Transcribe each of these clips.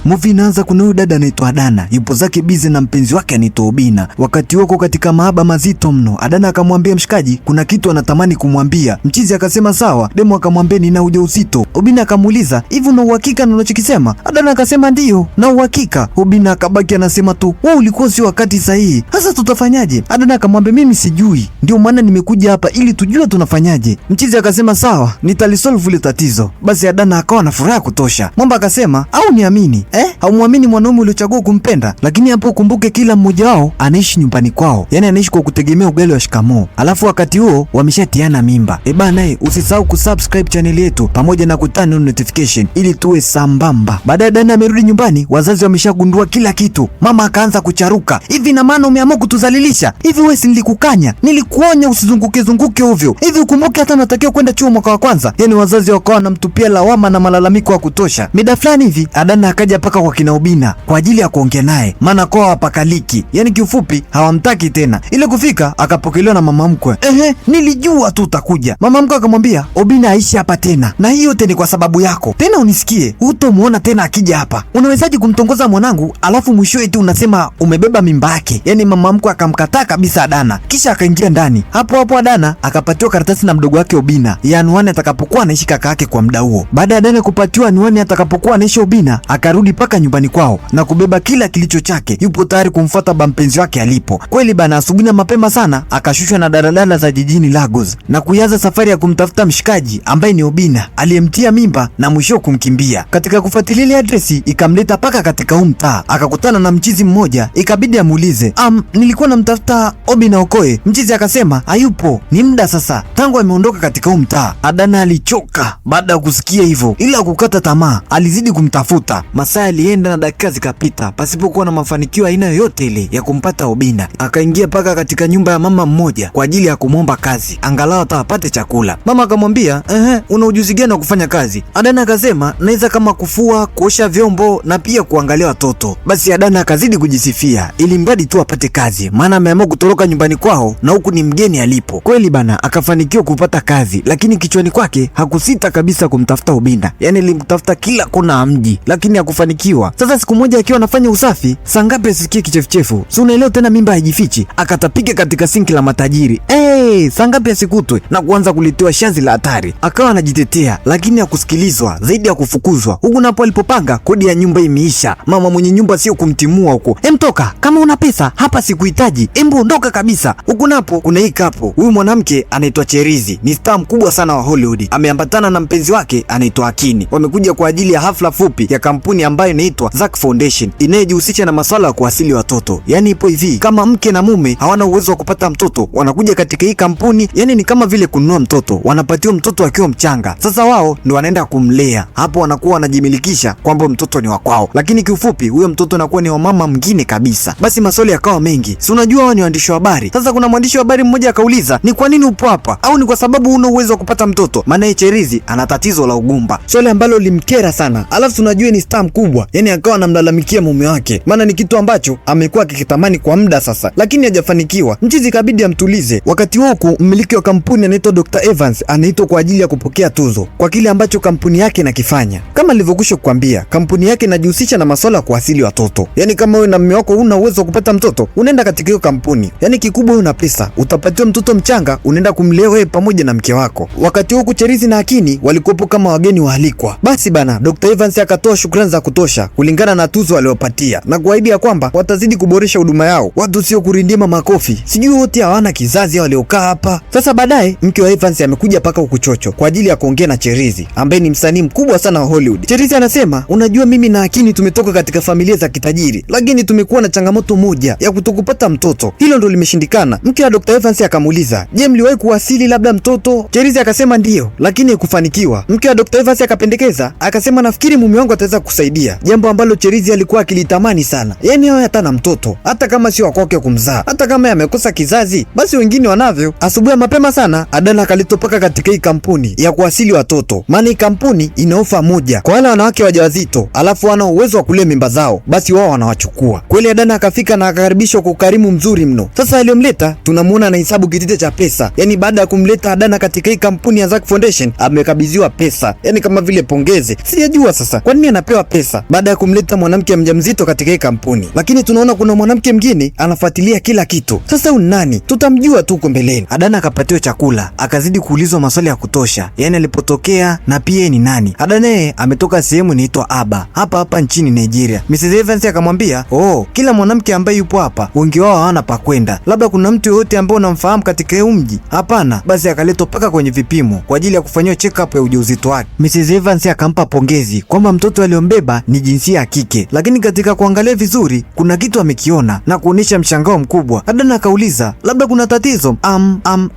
Movie inaanza, kuna huyu dada anaitwa Adana, yupo zake busy na mpenzi wake anaitwa Obina. Wakati wako katika mahaba mazito mno, Adana akamwambia mshikaji kuna kitu anatamani kumwambia. Mchizi akasema sawa. Demu akamwambia nina ujauzito. Obina akamuuliza, hivi una uhakika na unachokisema? Adana akasema ndiyo, na uhakika. Obina akabaki anasema tu, wewe ulikuwa sio wakati sahihi, sasa tutafanyaje? Adana akamwambia mimi sijui, ndio maana nimekuja hapa ili tujue tunafanyaje. Mchizi akasema sawa, nitalisolve ile tatizo. Basi Adana akawa na furaha kutosha. Mwamba akasema au niamini eh? Haumwamini mwanaume uliochagua kumpenda? Lakini hapo ukumbuke kila mmoja wao anaishi nyumbani kwao, yaani anaishi kwa kutegemea ugali wa shikamoo, alafu wakati huo wameshatiana mimba. E bana, usisahau kusubscribe channel yetu pamoja na kuturn on notification ili tuwe sambamba. Baadaye Dana amerudi nyumbani, wazazi wameshagundua kila kitu. Mama akaanza kucharuka, hivi na maana umeamua kutuzalilisha hivi? Wewe si nilikukanya, nilikuonya usizunguke zunguke ovyo hivi, ukumbuke hata unatakiwa kwenda chuo mwaka wa kwanza. Yani wazazi wakawa wanamtupia lawama na malalamiko ya kutosha. Mida fulani hivi Adana akaja paka kwa kina Obina kwa ajili ya kuongea naye, maana kwao hapakaliki, yani kiufupi hawamtaki tena. Ile kufika akapokelewa na mama mkwe. Ehe, nilijua tu utakuja. Mama mkwe akamwambia Obina aishi hapa tena, na hii yote ni kwa sababu yako. Tena unisikie, hutomuona tena akija hapa. Unawezaje kumtongoza mwanangu alafu mwisho eti unasema umebeba mimba yake? Yani mama mkwe akamkataa kabisa Adana, kisha akaingia ndani. Hapo hapo Adana akapatiwa karatasi na mdogo wake Obina ya anwani atakapokuwa anaishi kaka yake kwa muda huo. Baada ya Adana kupatiwa anwani atakapokuwa anaishi Obina, akarudi paka nyumbani kwao na kubeba kila kilicho chake. Yupo tayari kumfuata bampenzi wake alipo. Kweli bana, asubuhi na mapema sana akashushwa na daladala za jijini Lagos na kuianza safari ya kumtafuta mshikaji ambaye ni Obina aliyemtia mimba na mwisho kumkimbia. Katika kufuatilia ile adresi ikamleta paka katika huu mtaa, akakutana na mchizi mmoja, ikabidi amuulize, nilikuwa namtafuta Obina Okoye. Mchizi akasema hayupo, ni muda sasa tangu ameondoka katika huu mtaa. Adana alichoka baada ya kusikia hivyo, ila kukata tamaa, alizidi kumtafuta. Masaa yalienda na dakika zikapita pasipokuwa na mafanikio aina yoyote ile ya kumpata Obina. Akaingia paka katika nyumba ya mama mmoja kwa ajili ya kumwomba kazi, angalau hata apate chakula. Mama akamwambia, ehe, una ujuzi gani wa kufanya kazi? Adana akasema naweza kama kufua, kuosha vyombo na pia kuangalia watoto. Basi Adana akazidi kujisifia ili mradi tu apate kazi, maana ameamua kutoroka nyumbani kwao na huku ni mgeni alipo. Kweli bana, akafanikiwa kupata kazi, lakini kichwani kwake hakusita kabisa kumtafuta Obina. Yani alimtafuta kila kona ya mji, lakini hakufanikiwa. Sasa siku moja akiwa anafanya usafi, saa ngapi asikie kichefuchefu, si unaelewa tena, mimba haijifichi, akatapika katika sinki la matajiri. Hey, saa ngapi asikutwe na kuanza kuletewa shazi la hatari. Akawa anajitetea, lakini hakusikilizwa zaidi ya kufukuzwa. Huku napo alipopanga kodi ya nyumba imeisha, mama mwenye nyumba sio kumtimua huko, emtoka kama una pesa hapa sikuhitaji, embu ondoka kabisa. Huku napo kuna hii kapo, huyu mwanamke anaitwa Cherizi, ni star mkubwa sana wa Hollywood, ameambatana na mpenzi wake anaitwa Akini. Wamekuja kwa ajili ya hafla fupi ya kampuni ambayo inaitwa Zack Foundation inayojihusisha na masuala ya kuasili watoto. Yani ipo hivi, kama mke na mume hawana uwezo wa kupata mtoto, wanakuja katika hii kampuni, yani ni kama vile kununua mtoto, wanapatiwa mtoto akiwa mchanga. Sasa wao ndo wanaenda kumlea, hapo wanakuwa wanajimilikisha kwamba mtoto ni wa kwao, lakini kiufupi huyo mtoto anakuwa ni wa mama mwingine kabisa. Basi maswali yakawa mengi, si unajua wao ni waandishi wa habari. Sasa kuna mwandishi wa habari mmoja akauliza, ni kwa nini upo hapa? Au ni kwa sababu huna uwezo wa kupata mtoto? Maana Cherizi ana tatizo la ugumba, swali ambalo limkera sana. Alafu tunajua ni star mkubwa, yani akawa anamlalamikia mume wake, maana ni kitu ambacho amekuwa akikitamani kwa muda sasa, lakini hajafanikiwa. Mchizi ikabidi amtulize. Wakati huo huku mmiliki wa kampuni anaitwa Dr. Evans anaitwa kwa ajili ya kupokea tuzo kwa kile ambacho kampuni yake inakifanya. Kama nilivyokwisha kukwambia, kampuni yake inajihusisha na masuala ya kuasili watoto. Yani kama wewe na mume wako huna uwezo wa kupata mtoto, unaenda katika hiyo kampuni. Yani kikubwa una pesa, utapatiwa mtoto mchanga, unaenda kumlea wewe pamoja na mke wako. Wakati huku Cherizi na Akini walikuwepo kama wageni waalikwa. Basi bana, Dr. Evans akatoa shukrani za kutosha kulingana na tuzo waliopatia na kuahidi ya kwamba watazidi kuboresha huduma yao. Watu sio kurindima makofi, sijui wote hawana kizazi waliokaa hapa. Sasa baadaye mke wa Evans amekuja paka ukuchocho kwa ajili ya kuongea na Cherizi ambaye ni msanii mkubwa sana wa Hollywood. Cherizi anasema, unajua mimi na Akini tumetoka katika familia za kitajiri, lakini tumekuwa na changamoto moja ya kutokupata mtoto, hilo ndo limeshindikana. Mke wa Dr. Evans akamuuliza, je, mliwahi kuwasili labda mtoto? Cherizi akasema ndiyo, lakini haikufanikiwa. Mke wa Dr. Evans akapendekeza akasema, nafikiri mume wangu ataweza kusaidia, jambo ambalo Cherizi alikuwa akilitamani sana. Yani awe hata na mtoto, hata kama sio wa kwake kumzaa, hata kama amekosa kizazi, basi wengine wanavyo. Asubuhi mapema sana Adana akaletwa paka katika hii kampuni ya kuasili watoto, maana hii kampuni ina ofa moja kwa wale wanawake wajawazito, alafu wana uwezo wa kulea mimba zao, basi wao wanawachukua. Kweli Adana akafika na akakaribishwa kwa ukarimu mzuri mno. Sasa aliyomleta tunamuona anahesabu kitita cha pesa, yani baada ya kumleta Adana katika hii kampuni ya Zack Foundation amekabidhiwa pesa, yani kama vile pongezi. Sijajua sasa kwa nini anapewa pesa. sasa baada ya kumleta mwanamke mjamzito katika hii kampuni, lakini tunaona kuna mwanamke mwingine anafuatilia kila kitu. Sasa huyu nani? Tutamjua tu huko mbeleni. Adana akapatiwa chakula, akazidi kuulizwa maswali ya kutosha, yani alipotokea na pia ni nani. Adana yeye ametoka sehemu inaitwa Aba hapa hapa nchini Nigeria. Mrs. Evans akamwambia, oh, kila mwanamke ambaye yupo hapa wengi wao hawana pa kwenda, labda kuna mtu yoyote ambaye unamfahamu katika huu mji? Hapana. Basi akaletwa paka kwenye vipimo kwa ajili ya kufanyiwa check up ya ujauzito wake. Mrs. Evans akampa pongezi kwamba mtoto aliyombeba ni jinsia ya kike, lakini katika kuangalia vizuri kuna kitu amekiona na kuonyesha mshangao mkubwa. Adana akauliza labda kuna tatizo?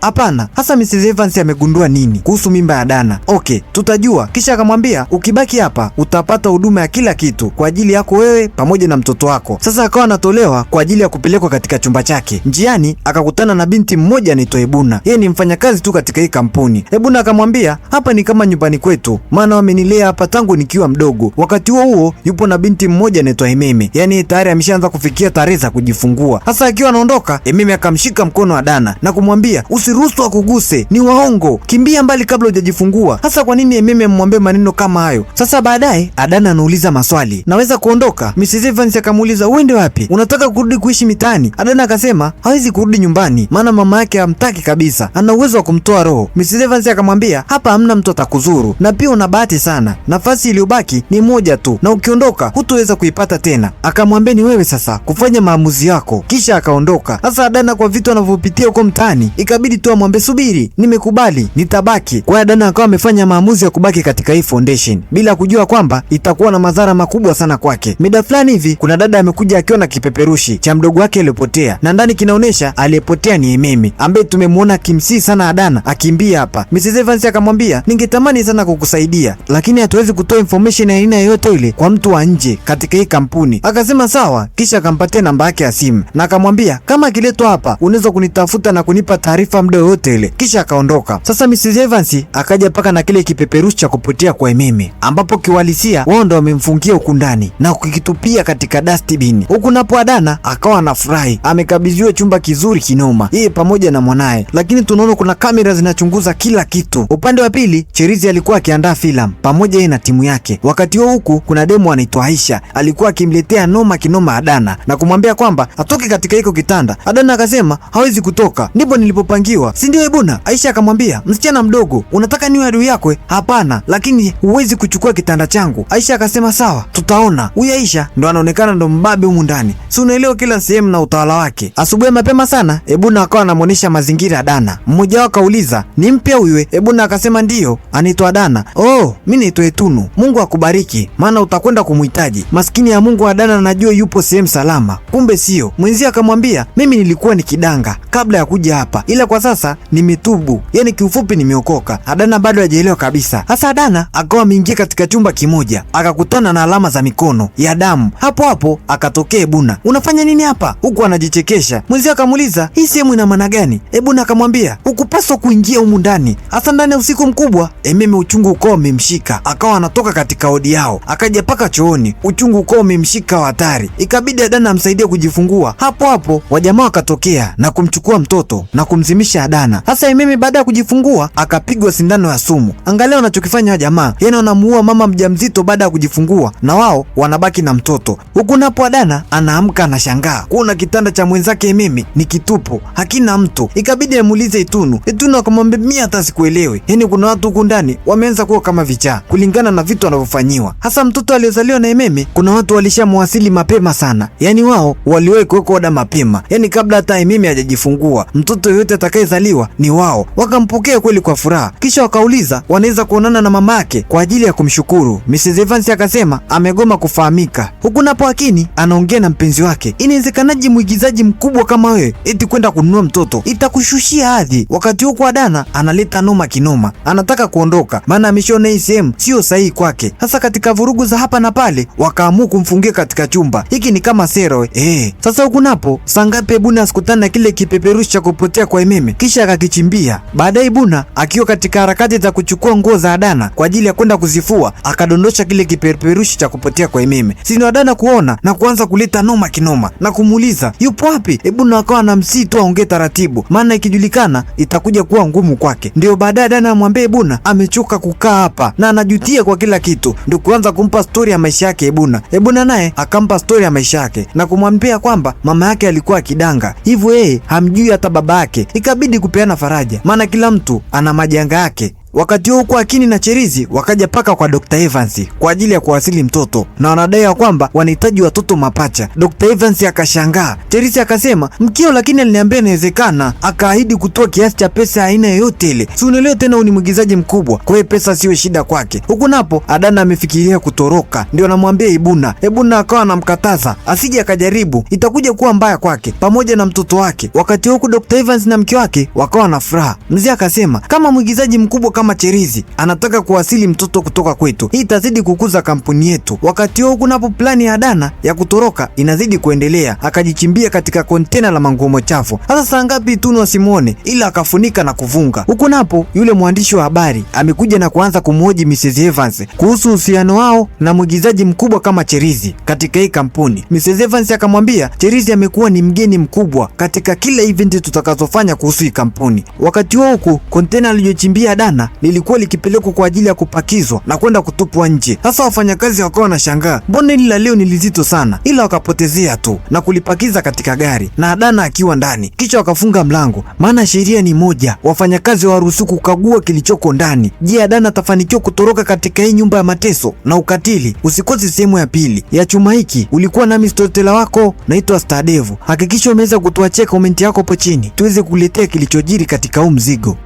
Hapana. Hasa Mrs. Evans amegundua nini kuhusu mimba ya Adana? Okay, tutajua. Kisha akamwambia ukibaki hapa utapata huduma ya kila kitu kwa ajili yako wewe pamoja na mtoto wako. Sasa akawa anatolewa kwa ajili ya kupelekwa katika chumba chake. Njiani akakutana na binti mmoja anaitwa Ebuna, yeye ni mfanyakazi tu katika hii kampuni. Ebuna akamwambia hapa ni kama nyumbani kwetu, maana wamenilea hapa tangu nikiwa mdogo. Wakati huo huo yupo na binti mmoja anaitwa Ememe, yaani tayari ameshaanza kufikia tarehe za kujifungua. Sasa akiwa anaondoka, Ememe akamshika mkono Adana na kumwambia usiruhusu akuguse, ni waongo, kimbia mbali kabla hujajifungua. Sasa kwa nini Ememe amwambie maneno kama hayo? Sasa baadaye Adana anauliza maswali, naweza kuondoka? Mrs. Evans akamuuliza uende wapi? Unataka kurudi kuishi mitaani? Adana akasema hawezi kurudi nyumbani, maana mama yake hamtaki kabisa, ana uwezo wa kumtoa roho. Mrs. Evans akamwambia hapa hamna mtu atakuzuru, na pia una bahati sana, nafasi iliyobaki ni moja tu, na ukiondoka hutoweza kuipata tena. Akamwambia ni wewe sasa kufanya maamuzi yako, kisha akaondoka. Sasa Adana kwa vitu anavyopitia huko mtaani, ikabidi tu amwambie subiri, nimekubali, nitabaki. Kwa hiyo Adana akawa amefanya maamuzi ya kubaki katika hii foundation bila kujua kwamba itakuwa na madhara makubwa sana kwake. Mida fulani hivi kuna dada amekuja akiwa na kipeperushi cha mdogo wake aliyopotea, na ndani kinaonyesha aliyepotea ni Ememe ambaye tumemwona kimsii sana Adana akimbia hapa. Mrs. Evans akamwambia ningetamani sana kukusaidia, lakini hatuwezi kutoa information ya aina yoyote ile kwa mtu wa nje katika hii kampuni. Akasema sawa, kisha akampatia namba yake ya simu na akamwambia kama akiletwa hapa unaweza kunitafuta na kunipa taarifa muda yoyote ile, kisha akaondoka. Sasa Mrs. Evans akaja paka na kile kipeperushi cha kupotea kwa Ememe, ambapo kiuhalisia wao ndo wamemfungia huku ndani na kukitupia katika dustbin. Huku napo Adana akawa anafurahi, amekabidhiwa chumba kizuri kinoma, yeye pamoja na mwanaye, lakini tunaona kuna kamera zinachunguza kila kitu. Upande wa pili, Cherizi alikuwa akiandaa filamu pamoja yeye na timu yake. Wakati huo huku kuna demu anaitwa Aisha alikuwa akimletea noma kinoma Adana na kumwambia kwamba atoke katika hiko kitanda. Adana akasema hawezi kutoka, ndipo nilipopangiwa, si ndio Ebuna? Aisha akamwambia msichana mdogo, unataka niwe adui yako? Hapana, lakini huwezi kuchukua kitanda changu. Aisha akasema sawa, tutaona. Huyu Aisha ndo anaonekana ndo mbabe humu ndani, si unaelewa, kila sehemu na utawala wake. Asubuhi mapema sana, Ebuna akawa anamuonesha mazingira Adana. Mmoja wao akauliza ni mpya huyu? Ebuna akasema ndiyo, anaitwa Adana. Oh, mimi naitwa Etunu. Mungu akubariki, maana utakwenda kumhitaji. Maskini ya Mungu, Adana anajua yupo sehemu salama, kumbe sio. Mwenzie akamwambia mimi nilikuwa nikidanga kabla ya kuja hapa, ila kwa sasa nimetubu, yani kiufupi nimeokoka. Adana bado hajaelewa kabisa. Sasa Adana akawa ameingia katika chumba kimoja, akakutana na alama za mikono ya damu. Hapo hapo akatokea Ebuna, unafanya nini hapa? Huku anajichekesha. Mwenzie akamuuliza hii sehemu ina maana gani? Ebuna akamwambia hukupaswa kuingia humu ndani, hasa ndani ya usiku mkubwa. Ememe uchungu ukawa umemshika, akawa anatoka katika odi yao, akaja paka chooni, uchungu ukawa umemshika wa hatari, ikabidi Adana amsaidie kujifungua. Hapo hapo wajamaa wakatokea na kumchukua mtoto na kumzimisha Adana. Sasa Ememe baada ya kujifungua akapigwa sindano ya sumu. Angalia wanachokifanya wajamaa, yani wanamuua mama mjamzito baada ya kujifungua na wao wanabaki na mtoto. Huku napo Adana anaamka anashangaa kuona kitanda cha mwenzake Ememe ni kitupu, hakina mtu. Ikabidi amuulize Itunu. Itunu akamwambia mimi hata sikuelewi, yani kuna watu huku ndani wameanza kuwa kama vichaa kulingana na vitu wanavyofanyiwa. Hasa mtoto aliyozaliwa na Ememe, kuna watu walishamwasili mapema sana, yani wao waliwahi kuweka oda mapema, yani kabla hata Ememe hajajifungua mtoto yoyote atakayezaliwa ni wao. Wakampokea kweli kwa furaha, kisha wakauliza wanaweza kuonana na mama yake kwa ajili ya kumshukuru. Mrs. Evans akasema amegoma kufahamika. Huku napo Akini anaongea na mpenzi wake, inawezekanaje mwigizaji mkubwa kama wewe eti kwenda kununua mtoto, itakushushia hadhi. Wakati huko Adana analeta noma kinoma, anataka kuondoka, maana ameshaona hii sehemu sio sahihi kwake. Sasa katika vurugu za hapa na pale, wakaamua kumfungia katika chumba hiki, ni kama sero eh. Sasa huku napo sangapi Ebuna asikutana na kile kipeperushi cha kupotea kwa Ememe, kisha akakichimbia. Baadaye Ebuna akiwa katika harakati za kuchukua nguo za Adana kwa ajili ya kwenda kuzifua, akadondosha kile kipeperushi cha kupotea kwa Ememe. Sino Adana kuona na kuanza kuleta noma kinoma na kumuuliza yupo wapi. Ebuna akawa anamsihi tu aongee taratibu, maana ikijulikana itakuja kuwa ngumu kwake. Ndio baadaye Adana amwambie Ebuna amechoka kukaa hapa na anajutia kwa kila kitu, ndio kuanza kumpa Akampa stori ya maisha yake Ebuna. Ebuna naye akampa stori ya maisha yake na kumwambia kwamba mama yake alikuwa akidanga, hivyo yeye hamjui hata baba yake. Ikabidi kupeana faraja, maana kila mtu ana majanga yake. Wakati huo huko Akini na Cherizi wakaja paka kwa Dr. Evans kwa ajili ya kuwasili mtoto na wanadai ya kwamba wanahitaji watoto mapacha. Dr. Evans akashangaa. Cherizi akasema mkeo, lakini aliniambia inawezekana. Akaahidi kutoa kiasi cha pesa aina yoyote ile. Si unaelewa tena, huyu ni mwigizaji mkubwa, kwa hiyo pesa siyo shida kwake. Huku napo Adana amefikiria kutoroka, ndio anamwambia Ibuna. Ibuna akawa anamkataza asije akajaribu, itakuja kuwa mbaya kwake pamoja na mtoto wake. Wakati huku Dr. Evans na mke wake wakawa na furaha. Mzee akasema kama mwigizaji mkubwa kama Cherizi anataka kuwasili mtoto kutoka kwetu, hii itazidi kukuza kampuni yetu. Wakati huo kunapo plani ya Adana ya kutoroka inazidi kuendelea, akajichimbia katika kontena la manguo machafu. Sasa saa ngapi Tunu asimuone, ila akafunika na kuvunga. Huku napo yule mwandishi wa habari amekuja na kuanza kumhoji Mrs. Evans kuhusu uhusiano wao na mwigizaji mkubwa kama Cherizi katika hii kampuni. Mrs. Evans akamwambia Cherizi amekuwa ni mgeni mkubwa katika kila event tutakazofanya kuhusu hii kampuni. Wakati huo huku kontena aliyochimbia Adana lilikuwa likipelekwa kwa ajili ya kupakizwa na kwenda kutupwa nje. Sasa wafanyakazi wakawa wanashangaa, mbona hili la leo ni lizito sana, ila wakapotezea tu na kulipakiza katika gari na Adana akiwa ndani, kisha wakafunga mlango, maana sheria ni moja, wafanyakazi hawaruhusiwi kukagua kilichoko ndani. Je, Adana atafanikiwa kutoroka katika hii nyumba ya mateso na ukatili? Usikose sehemu ya pili ya chuma hiki. Ulikuwa nami storyteller wako, naitwa Stadevu. Hakikisha umeweza kutuachia komenti yako hapo chini tuweze kuletea kilichojiri katika huu mzigo.